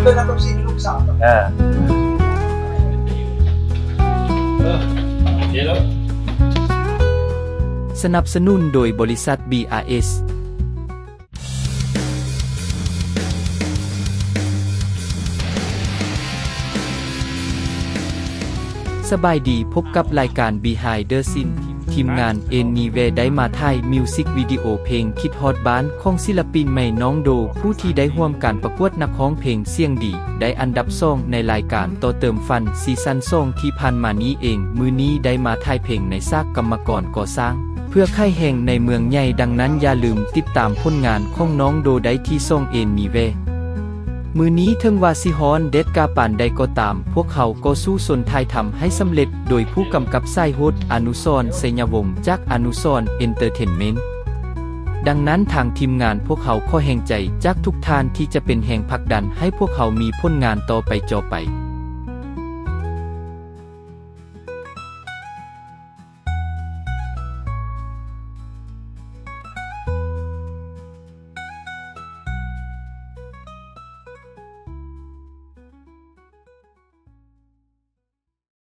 ເອີ ສະໜັບສະໜູນໂດຍບໍລິສັດ ບີອາເອັສ. ສະບາຍດີ, ພົບກັບລາຍການ Behind the Scene. ທີມງານ Anywhere ໄດ້ມາຖ່າຍມິວສິກວິດີໂອເພງ ຄິດຮອດບ້ານ ຂອງສິລະປິນໃໝ່ ນ້ອງໂດ ຜູ້ທີ່ໄດ້ຮ່ວມການປະກວດນັກຮ້ອງເພງສຽງດີ ໄດ້ອັນດັບສອງໃນລາຍການຕໍ່ເຕີມຝັນຊີຊັນສອງທີ່ຜ່ານມານີ້ເອງ. ມື້ນີ້ໄດ້ມາຖ່າຍເພງໃນສາກກຳມະກອນກໍ່ສ້າງ ເພື່ອຂາຍແຮງໃນເມືອງໃຫຍ່. ດັ່ງນັ້ນຢ່າລືມຕິດຕາມຜົນງານຂອງນ້ອງໂດໄດ້ທີ່ຊ່ອງ Anywhere. ມື້ນີ້ເຖິງວ່າຊິຮ້ອນແດດກາປານໃດກໍຕາມ, ພວກເຮົາກໍສູ້ຊົນຖ່າຍທຳໃຫ້ສຳເລັດ, ໂດຍຜູ້ກຳກັບສາຍໂຫດ ອະນຸສອນ ໄຊຍະວົງ ຈາກອະນຸສອນ Entertainment. ດັ່ງນັ້ນທາງທີມງານພວກເຮົາຂໍແຮງໃຈຈາກທຸກທ່ານທີ່ຈະເປັນແຮງຜັກດັນໃຫ້ພວກເຮົາມີຜົນງານຕໍ່ໄປຕໍ່ໄປ.